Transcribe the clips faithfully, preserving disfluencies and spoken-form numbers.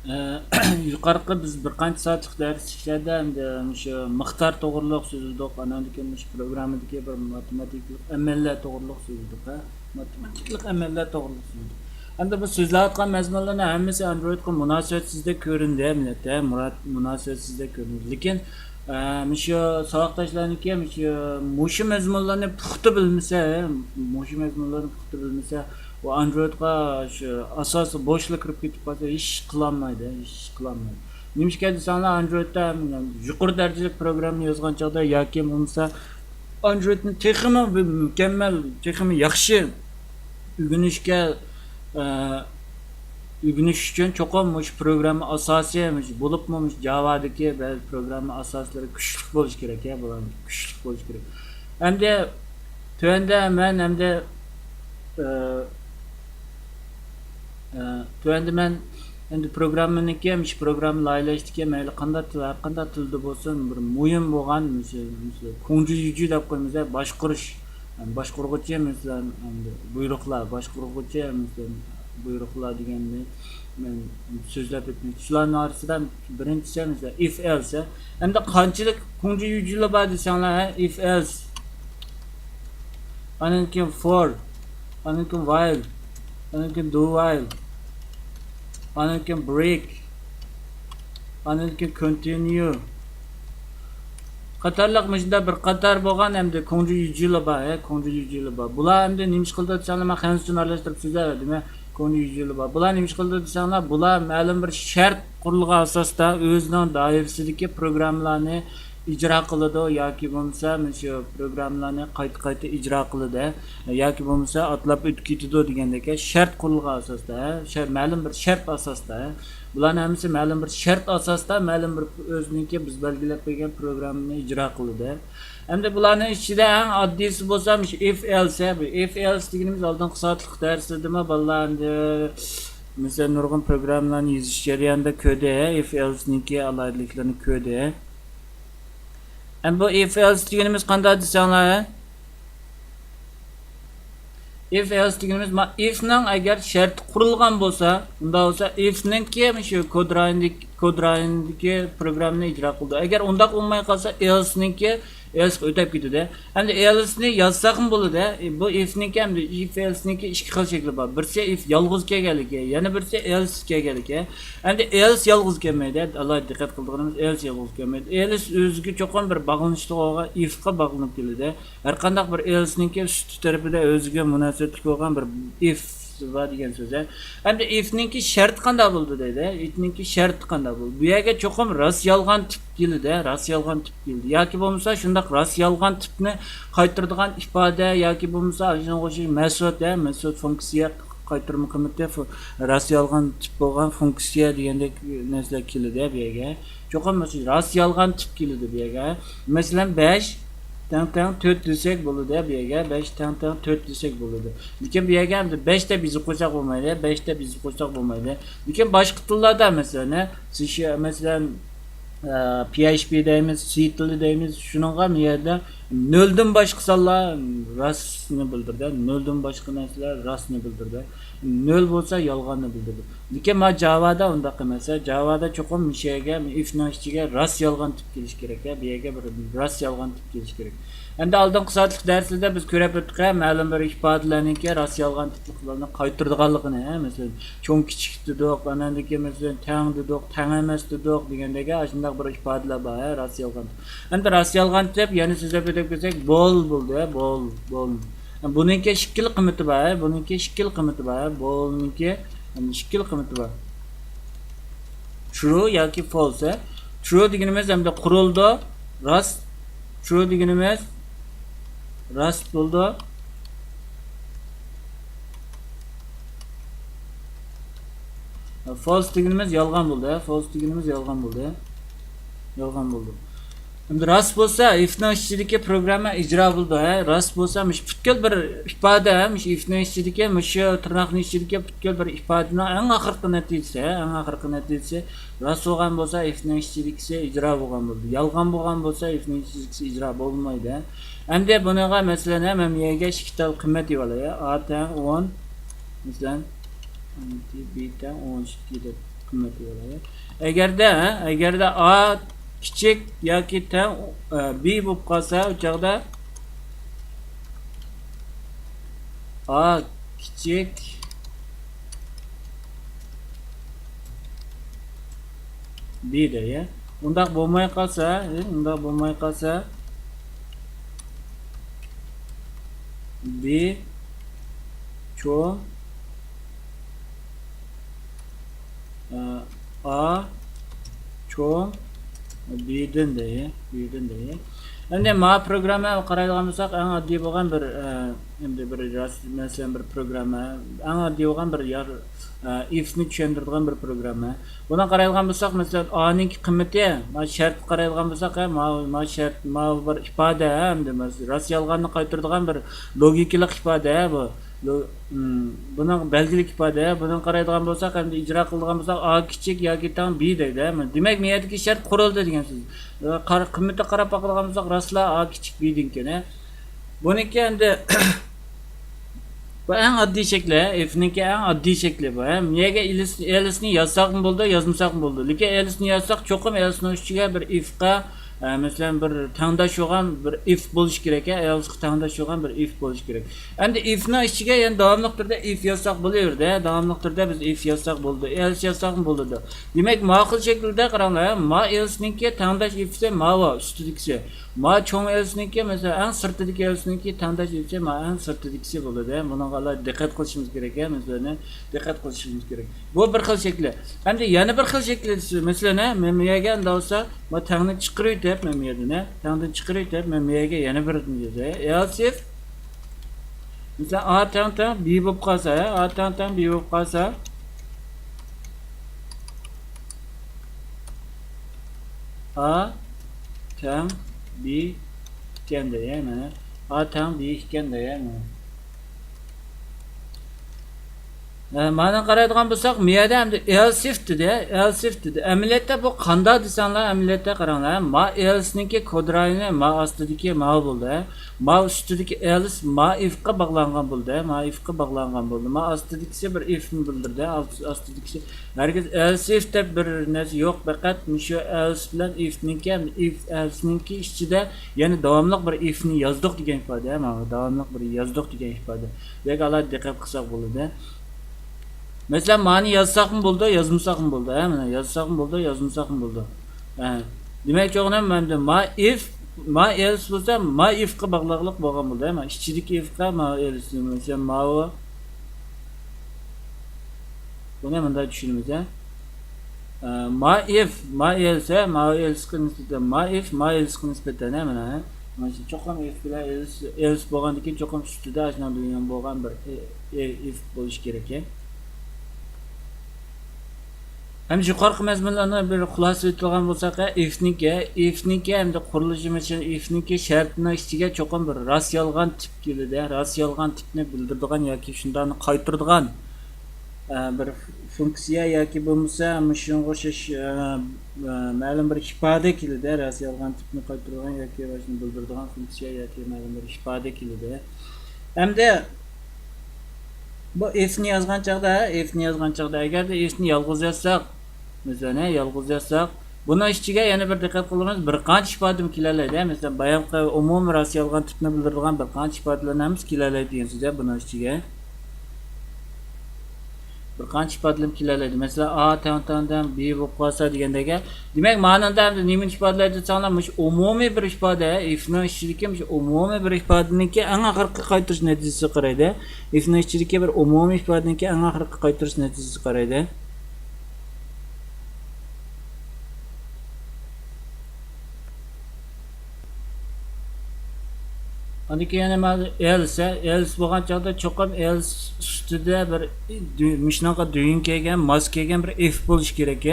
ئە، يۇقىرىقى بىز بىر قانچە سائەتلىك دەرسلىكلەردە ئەمدى مۇشۇ مىقدار توغرىلىق سۆزلىدۇق، ئاندىن كېيىن مۇشۇ پروگراممىدىكى بىر ماتېماتىكىلىق ئەمەللەر توغرىلىق سۆزلىدۇق، ھە؟ ماتېماتىكىلىق ئەمەللەر توغرىلىق سۆزلىدۇق. ئەمدى بۇ سۆزلەۋاتقان مەزمۇنلارنىڭ ھەممىسى ئاندرويدقا مۇناسىۋەتسىزدەك كۆرۈندى، مىللەت، ھە؟ مۇرات مۇناسىۋەتسىزدەك كۆرۈندى. لېكىن، ئە، مۇشۇ ساۋاقداشلارنىڭكى مۇشۇ، مۇشۇ مەزمۇنلارنى پۇختا بىلمىسە، ھە؟ مۇشۇ مەزمۇنلارنى پۇختا بىلمىسە، ئۇ ئاندرويدقا شۇ ئاساسى بوشلا كىرىپ كېتىپ قالسا، ھېچ قىلالمايدۇ، ھېچ قىلالمايدۇ. نېمىشقا دېسەڭلار، ئاندرويدتا يۇقىرى دەرىجىلىك پروگرامما يازغان چاغدا ياكى بولمىسا ئاندرويدنى تېخىمۇ بىر مۇكەممەل، تېخىمۇ ياخشى ئۆگىنىشكە، ئە، ئۆگىنىش ئۈچۈن چوقۇم مۇشۇ پروگرامما ئاساسى، مۇشۇ بولۇپمۇ مۇشۇ جاۋادىكى بەزى پروگرامما ئاساسلىرى كۈچلۈك بولۇشى كېرەك، يا، بۇلار كۈچلۈك بولۇشى كېرەك. ئەمدى تۆۋەندە مەن ئەمدى، ئە، ئە، تۆۋەندە مەن ئەمدى پروگراممىنىڭكى، مۇشۇ پروگرامما لايىھەلەشتىكى مەيلى قانداق تىل، ھەر قانداق تىلدا بولسۇن، بىر مۇھىم بولغان، مەسىلەن، مەسىلەن، كۇڭجى يۈجى دەپ قويىمىز، باشقۇرۇش، يەنى باشقۇرغۇچى، مەسىلەن، ئەمدى بۇيرۇقلار، باشقۇرغۇچى، مەسىلەن، بۇيرۇقلار دېگەننى مەن سۆزلەپ ئۆتمەكچى. شۇلارنىڭ ئارىسىدا بىرىنچىسى، مەسىلەن، ئىف ئېلس. ئەمدى قانچىلىك كۇڭجى يۈجىلا بار دېسەڭلار، ھە، ئىف ئېلس. ئاندىن كېيىن فور، ئاندىن كېيىن ۋايل، ئاندىن كېيىن دۇ ۋايل، ئاندىن كېيىن برېك، ئاندىن كېيىن كونتىنيۇ قاتارلىق مۇشۇنداق بىر قاتار بولغان ئەمدى كۇڭجى يۈجىلا بار، ھە، كۇڭجى يۈجىلا بار. بۇلار ئەمدى نېمە ئىش قىلىدۇ دېسەڭلار، مەن خەنزۇچىنى ئارىلاشتۇرۇپ سۆزلەۋەردىم، ھە، كۇڭجى يۈجىلا بار. بۇلار نېمە ئىش قىلىدۇ دېسەڭلار، بۇلار مەلۇم بىر شەرت قۇرۇلغان ئاساستا ئۆزىنىڭ دائىرىسىدىكى پروگراممىلارنى ئىجرا قىلىدۇ ياكى بولمىسا مۇشۇ پروگراممىلارنى قايتا-قايتا ئىجرا قىلىدۇ ياكى بولمىسا ئاتلاپ ئۆتۈپ كېتىدۇ دېگەندەك شەرت قۇرۇلغان ئاساستا، شەر-، مەلۇم بىر شەرت ئاساستا. بۇلارنىڭ ھەممىسى مەلۇم بىر شەرت ئاساستا، مەلۇم بىر ئۆزىنىڭكى بىز بەلگىلەپ بەرگەن پروگراممىنى ئىجرا قىلىدۇ. ئەمدى بۇلارنىڭ ئىچىدە ئەڭ ئاددىيسى بولسا مۇشۇ ئىف ئېلس، ھە، بۇ ئىف ئېلس دېگىنىمىز ئالدىنقى سائەتلىك دەرسلىرىدىمۇ بالىلار ئەمدى، مەسىلەن، نۇرغۇن پروگراممىلارنى يېزىش جەريانىدا كۆردى، ھە، ئىف ئېلسنىڭكى ئالاھىدىلىكلىرىنى كۆردى. ئەمدى بۇ ئىف ئېلس دېگىنىمىز قانداق دېسەڭلار، ھە؟ ئىف ئېلس دېگىنىمىز، ما، ئىفنىڭ ئەگەر شەرتى قۇرۇلغان بولسا، ئۇنداق بولسا ئىفنىڭكى شۇ كود رايونىدىكى، كود رايونىدىكى پروگراممىنى ئىجرا قىلىدۇ. ئەگەر ئۇنداق بولماي قالسا، ئېلسنىڭكى ئېلسقا ئۆتۈپ كېتىدۇ. ئەمدى ئېلسنى يازساقمۇ بولىدۇ. بۇ ئىفنىڭكى ئەمدى ئىف ئېلسنىڭكى ئىككى خىل شەكلى بار. بىرسى ئىف يالغۇز كەلگەنلىكى، يەنە بىرسى ئېلس كەلگەنلىكى. ئەمدى ئېلس يالغۇز كەلمەيدۇ. ئالاھىدە دىققەت قىلىدىغىنىمىز ئېلس يالغۇز كەلمەيدۇ. ئېلس ئۆزىگە چوقۇم بىر باغلىنىشلىق بولغان ئىفقا باغلىنىپ كېلىدۇ. ھەر قانداق بىر ئېلسنىڭكى ئۈستى تەرىپىدە ئۆزىگە مۇناسىۋەتلىك بولغان بىر ئىف بار دېگەن سۆز. ئەمدى ئىفنىڭكى شەرتى قانداق بولىدۇ دەيدۇ. ئىفنىڭكى شەرتى قانداق بولىدۇ؟ بۇ يەرگە چوقۇم راست يالغان تىپ كېلىدۇ، راست يالغان تىپ كېلىدۇ. ياكى بولمىسا شۇنداق راست يالغان تىپنى قايتۇرىدىغان ئىپادە ياكى بولمىسا شۇنىڭغا ئوخشاش مېتود، ھە، مېتود فۇنكسىيە قايتۇرما قىممىتى فۇ-، راست يالغان تىپ بولغان فۇنكسىيە دېگەندەك نەرسىلەر كېلىدۇ بۇ يەرگە. چوقۇم مەسىلەن، راست يالغان تىپ كېلىدۇ بۇ يەرگە. مەسىلەن، بەش تەڭ تەڭ تۆت دېسەك بولىدۇ بۇ يەرگە. بەش تەڭ تەڭ تۆت دېسەك بولىدۇ. لېكىن بۇ يەرگە ئەمدى بەش دەپ يېزىپ قويساق بولمايدۇ. بەش دەپ يېزىپ قويساق بولمايدۇ. لېكىن باشقا تىللاردا، مەسىلەن، ھە، سىش-، مەسىلەن، ئە، پي ئەيچ پى دەيمىز، سى تىلى دەيمىز، شۇنىڭغا بۇ يەردە نۆلدىن باشقا سانلار راستنى بىلدۈرىدۇ. نۆلدىن باشقا نەرسىلەر راستنى بىلدۈرىدۇ. نۆل بولسا يالغاننى بىلدۈرىدۇ. لېكىن مانا جاۋادا ئۇنداق ئەمەس. جاۋادا چوقۇم مۇشۇ يەرگە، ئىفنىڭ ئىچىگە راست يالغان تىپ كېلىشى كېرەك. بۇ يەرگە بىر راست يالغان تىپ كېلىشى كېرەك. ئەمدى ئالدىنقى سائەتلىك دەرسلەردە بىز كۆرۈپ ئۆتتۇق، مەلۇم بىر ئىپادىلەرنىڭكى راست يالغان تىپلىقلارنى قايتۇرىدىغانلىقىنى، ھە، مەسىلەن، چوڭ كىچىك دېدۇق، ئاندىن كېيىن، مەسىلەن، تەڭ دېدۇق، تەڭ ئەمەس دېدۇق دېگەندەك، ئاشۇنداق بىر ئىپادىلەر بار، ھە، راست يالغان تىپ. ئەمدى راست يالغان تىپ يەنە سۆزلەپ ئۆتۈپ كەتسەك، بول بولدى، ھە، بول، بول. بۇنىڭكى ئىككىلا قىممىتى بار، ھە، بۇنىڭكى ئىككىلا قىممىتى بار، ھە، بولنىڭكى ئىككىلا قىممىتى بار. ترۇ ياكى فالس، ھە. ترۇ دېگىنىمىز ئەمدى قۇرۇلدى، راست. ترۇ دېگىنىمىز راست بولدى. فالس دېگىنىمىز يالغان بولدى، ھە. فالس دېگىنىمىز يالغان بولدى. يالغان بولدى. ئەمدى راست بولسا، ئىفنىڭ ئىچىدىكى پروگرامما ئىجرا بولىدۇ، ھە. راست بولسا، مۇشۇ پۈتكۈل بىر ئىپادە، ھە، مۇشۇ ئىفنىڭ ئىچىدىكى، مۇشۇ تىرناقنىڭ ئىچىدىكى پۈتكۈل بىر ئىپادىنىڭ ئەڭ ئاخىرقى نەتىجىسى، ھە، ئەڭ ئاخىرقى نەتىجىسى راست بولغان بولسا، ئىفنىڭ ئىچىدىكىسى ئىجرا بولغان بولىدۇ. يالغان بولغان بولسا، ئىفنىڭ ئىچىدىكىسى ئىجرا بولمايدۇ، ھە. ئەمدى بۇنىڭغا، مەسىلەن، ھە، مەن يەرگە ئىككى تال قىممەت يېۋالاي، ھە. ئا تەڭ ئون، مەسىلەن، بى تەڭ ئون ئىككى دەپ. قىممىتى بولىدۇ. ئەگەردە، ھە، ئەگەردە ئا كىچىك ياكى تەڭ، ئە، بى بولۇپ قالسا، ئۇ چاغدا ئا كىچىك بى دەي، ھە. ئۇنداق بولماي قالسا، ھە، ئۇنداق بولماي قالسا، بى چوڭ، ئە، ئا چوڭ بىدىن دەي، بىدىن دەي. ئەمدى ما پروگرامما قارايدىغان بولساق، ئەڭ ئاددىي بولغان بىر، ئە، ئەمدى بىر راس-، مەسىلەن، بىر پروگرامما، ئەڭ ئاددىي بولغان بىر يار-، ئە، ئىفنى چۈشەندۈرىدىغان بىر پروگرامما. بۇنى قارايدىغان بولساق، مەسىلەن، ئانىڭكى قىممىتى، ما شەرتكە قارايدىغان بولساق، ھە، ما، ما شەرت، ما بىر ئىپادە، ھە، ئەمدى مەس-، راست يالغاننى قايتۇرىدىغان بىر لوگىكىلىق ئىپادە، ھە، بۇ. لو-، ئىم، بۇنىڭ بەلگىلىك ئىپادە، ھە، بۇنىڭ قارايدىغان بولساق، ئەمدى ئىجرا قىلىدىغان بولساق، ئا كىچىك ياكى تەڭ بى دەيدۇ، ھە. دېمەك، ما يەردىكى شەرت قۇرۇلدى دېگەن سۆز. قارا-، قىممىتىگە قاراپ باقىدىغان بولساق، راستلا ئا كىچىك بىدىنكەن، ھە. بۇنىڭكى ئەمدى بۇ ئەڭ ئاددىي شەكلى، ئىفنىڭكى ئەڭ ئاددىي شەكلى بۇ. ھەم يەرگە ئېلىس-، ئېلىسنى يازساقمۇ بولىدۇ، يازمىساقمۇ بولىدۇ. لېكىن ئېلىسنى يازساق، چوقۇم ئېلىسنىڭ ئىچىگە بىر ئىفقا، ئە، مەسىلەن، بىر تەڭداش بولغان بىر ئىف بولۇشى كېرەك، ھە، ئېلىسقا تەڭداش بولغان بىر ئىف بولۇشى كېرەك. ئەمدى ئىفنىڭ ئىچىگە يەنە داۋاملىق تۈردە ئىف يازساق بولۇۋېرىدۇ، ھە، داۋاملىق تۈردە بىز ئىف يازساق بولىدۇ، ئېلىس يازساقمۇ بولىدۇ. دېمەك، ماقۇل شەكىلدە قاراڭلار، ھە، ما ئېلىسنىڭكى تەڭداش ئىفسى ماۋۇ ئۈستىدىكىسى. ما چوڭ ئېلىسنىڭكى، مەسىلەن، ئەڭ سىرتىدىكى ئېلىسنىڭكى تەڭداش ئېلىسى ما ئەڭ سىرتىدىكىسى بولىدۇ. بۇنىڭغا ئالاھىدە دىققەت قىلىشىمىز كېرەك، ھە، مەسىلەن، دىققەت قىلىشىمىز كېرەك. بۇ بىر خىل شەكلى. ئەمدى يەنە بىر خىل شەكلى، مەسىلەن، ھە، مەن بۇ يەرگە ئەمدى بولسا، ما تەڭنى چىقىرىۋېتىپ، مەن بۇ يەردىن، ھە، تەڭدىن چىقىرىۋېتىپ، مەن بۇ يەرگە يەنە بىرنى يازاي. ئېلىس ئىف، مەسىلەن، ئا تەڭ تەڭ بى بولۇپ قالسا، ھە، ئا تەڭ تەڭ بى بولۇپ قالسا، ئا تەڭ بى ئىكەن دەي، مانا. ئا تەڭ بى ئىكەن دەي، مانا. ئە، مانا قارايدىغان بولساق، ما يەردە ئەمدى ئېلىس ئىف دېدى، ئېلىس ئىف دېدى. ئەمەلىيەتتە بۇ قانداق دېسەڭلار، ئەمەلىيەتتە قاراڭلار. ما ئېلىسنىڭكى كود رايونى ما ئاستىدىكى ماۋۇ بولدى. ما ئۈستىدىكى ئېلىس ما ئىفقا باغلانغان بولدى، ما ئىفقا باغلانغان بولدى. ما ئاستىدىكىسى بىر ئىفنى بىلدۈردى، ئاست-، ئاستىدىكىسى ھەرگىز ئېلىس ئىف دەپ بىر نەرسە يوق، پەقەت مۇشۇ ئېلىس بىلەن ئىفنىڭكى، ئىف ئېلىسنىڭكى ئىچىدە يەنە داۋاملىق بىر ئىفنى يازدۇق دېگەن ئىپادە، مانا داۋاملىق بىر يازدۇق دېگەن ئىپادە. بۇ يەرگە ئالاھىدە دىققەت قىلساق بولىدۇ. مەسىلەن، مانى يازساقمۇ بولىدۇ، يازمىساقمۇ بولىدۇ، ھە، مانا يازساقمۇ بولىدۇ، يازمىساقمۇ بولىدۇ. ھە. دېمەك، چوقۇم مەندە ما ئىف، ما ئېلىس بولسا، ما ئىفقا باغلىقلىق بولغان بولىدۇ، ھە، مانا ئىچىدىكى ئىفقا ما ئېلىس، مەسىلەن، ماۋۇ. بۇنى مۇنداق چۈشىنىمىز، ھە. ئە، ما ئىف، ما ئېلىس، ھە، ما ئېلىسقا نىسبەتەن، ما ئىف، ما ئېلىسقا نىسبەتەن، ھە، مانا، ھە. مانا شۇ چوقۇم ئىف بىلەن ئېلىس، ئېلىس بولغاندىكىن چوقۇم ئۈستىدە ئاشۇنداق دېگەن بولغان بىر ئى-، ئى-، ئىف بولۇشى كېرەك، ھە. ھەم يۇقىرىقى مەزمۇنلارنى بىر خۇلاسە ئېيتىدىغان بولساق، ھە، ئىفنىڭكى، ئىفنىڭكى ھەمدە قۇرۇلۇشى، مەسىلەن، ئىفنىڭكى شەرتىنىڭ ئىچىگە چوقۇم بىر راست يالغان تىپ كېلىدۇ، راست يالغان تىپنى بىلدۈرىدىغان ياكى شۇنداقنى قايتۇرىدىغان، ئە، بىر فۇنكسىيە ياكى بولمىسا مۇشۇنىڭغا ئوخشاش، ئە، ئە، مەلۇم بىر ئىپادە كېلىدۇ، راست يالغان تىپنى قايتۇرىدىغان ياكى شۇنى بىلدۈرىدىغان فۇنكسىيە ياكى مەلۇم بىر ئىپادە كېلىدۇ. ئەمدى بۇ ئىفنى يازغان چاغدا، ئىفنى يازغان چاغدا، ئەگەردە ئىفنى يالغۇز يازساق، مەسىلەن، يالغۇز يازساق، بۇنىڭ ئىچىگە يەنە بىر دىققەت قىلىمىز، بىر قانچە ئىپادىمۇ كېلەلەيدۇ. مەسىلەن، بايامقى ئومۇمىي راست يالغان تىپنى بىلدۈرىدىغان بىر قانچە ئىپادىلەرنى ھەممىسى كېلەلەيدۇ دېگەن سۆز، بۇنىڭ ئىچىگە. بىر قانچە ئىپادىلەرنى كېلەلەيدۇ. مەسىلەن، ئا تەڭ تەڭ تەڭ بى بولۇپ قالسا دېگەندەك. دېمەك، مانىدا ئەمدى نېمىنى ئىپادىلەيدۇ دېسەڭلار، مۇشۇ ئومۇمىي بىر ئىپادە، ئىفنىڭ ئىچىدىكى مۇشۇ ئومۇمىي بىر ئىپادىنىڭكى ئەڭ ئاخىرقى قايتۇرۇش نەتىجىسىگە قارايدۇ. ئىفنىڭ ئىچىدىكى بىر ئومۇمىي ئىپادىنىڭكى ئەڭ ئاخىرقى قايتۇرۇش نەتىجىسىگە قارايدۇ. ئاندىن كېيىن يەنە مانا ئېلىس، ئېلىس بولغان چاغدا چوقۇم ئېلىس ئۈستىدە بىر دۈ-، مۇشۇنىڭغا دۈيۈن كەلگەن، ماس كەلگەن بىر ئىف بولۇشى كېرەك.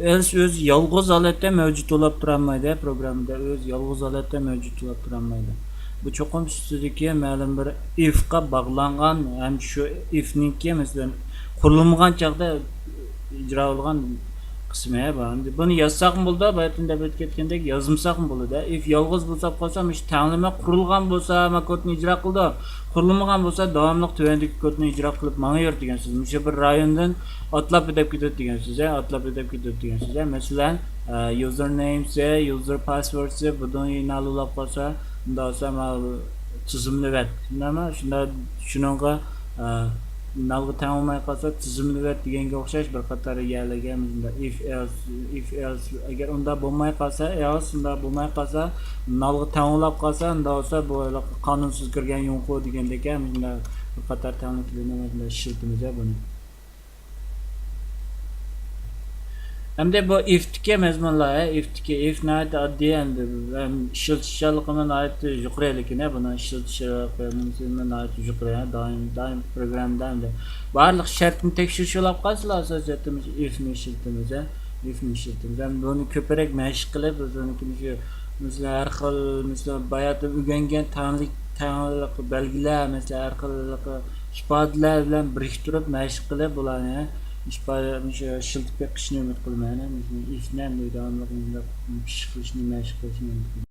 ئېلىس ئۆزى يالغۇز ھالەتتە مەۋجۇت بولاپ تۇرالمايدۇ، پروگراممىدا ئۆزى يالغۇز ھالەتتە مەۋجۇت بولاپ تۇرالمايدۇ. بۇ چوقۇم ئۈستىدىكى مەلۇم بىر ئىفقا باغلانغان ھەم شۇ ئىفنىڭكى، مەسىلەن، قۇرۇلمىغان چاغدا ئىجرا بولغان قىسمى بار. ئەمدى بۇنى يازساقمۇ بولىدۇ، باياتىن دەپ ئۆتۈپ كەتكەندەك يازمىساقمۇ بولىدۇ. ئىف يالغۇز بولسا قالسا، مۇشۇ تەڭلىمە قۇرۇلغان بولسا، ما كودنى ئىجرا قىلىدۇ. قۇرۇلمىغان بولسا، داۋاملىق تۆۋەندىكى كودنى ئىجرا قىلىپ ماڭىۋېرىدۇ دېگەن سۆز. مۇشۇ بىر رايوندىن ئاتلاپ ئۆتۈپ كېتىدۇ دېگەن سۆز. ئاتلاپ ئۆتۈپ كېتىدۇ دېگەن سۆز. مەسىلەن، ئە، يۇزېرنېيمسى، يۇزېر پاسۋوردسى، بۇنى نالۇلاپ قالسا، ئۇنداق بولسا، ما تىزىملىۋەت. شۇنداقمۇ؟ شۇنداق، شۇنىڭغا، ئە، نالغا تەڭ بولماي قالسا، تىزىملىۋەت دېگەنگە ئوخشاش بىر قاتار يەرلەرگە مۇشۇنداق ئىف ئېلس، ئىف ئېلس، ئەگەر ئۇنداق بولماي قالسا، ئېلس ئۇنداق بولماي قالسا، نالغا تەڭ بولاپ قالسا، ئۇنداق بولسا بۇ قانۇنسىز كىرگەن يۇڭخۇ دېگەندەك مۇشۇنداق بىر قاتار تەڭلىكلىرىنى مۇشۇنداق ئىشلىتىمىز بۇنى. ئەمدى بۇ ئىفتىكى مەزمۇنلار، ئىفتىكى، ئىف ناھايىتى ئاددىي ئەمدى، ھەم ئىشلىتىشچانلىقىمۇ ناھايىتى يۇقىرى، لېكىن بۇنىڭ ئىشلىتىش مۇمكىنلىكى ناھايىتى يۇقىرى، دائىم، دائىم پروگراممىدا ئەمدى بارلىق شەرتنى تەكشۈرۈش بولاپ قالسىلا، ئاساسىيەتتە مۇشۇ ئىفنى ئىشلىتىمىز، ئىفنى ئىشلىتىمىز. ھەم بۇنى كۆپرەك مەشىق قىلىپ، ئۆزىنىڭكى مۇشۇ، مەسىلەن، ھەر خىل، مەسىلەن، باياتىن ئۆگەنگەن تەڭلىك، تەڭلىق بەلگىلەر، مەسىلەن، ھەر خىل ئىپادىلەر بىلەن بىرىكتۈرۈپ مەشىق قىلىپ، بۇلارنى ئىپادە، مۇشۇ ئىشلىتىپ بېقىشنى ئۈمىد قىلىمەن. مۇشۇ ئىفنى داۋاملىق مۇنداق پىششىق قىلىشنى مەشىق قىلىشنى ئۈمىد قىلىمەن.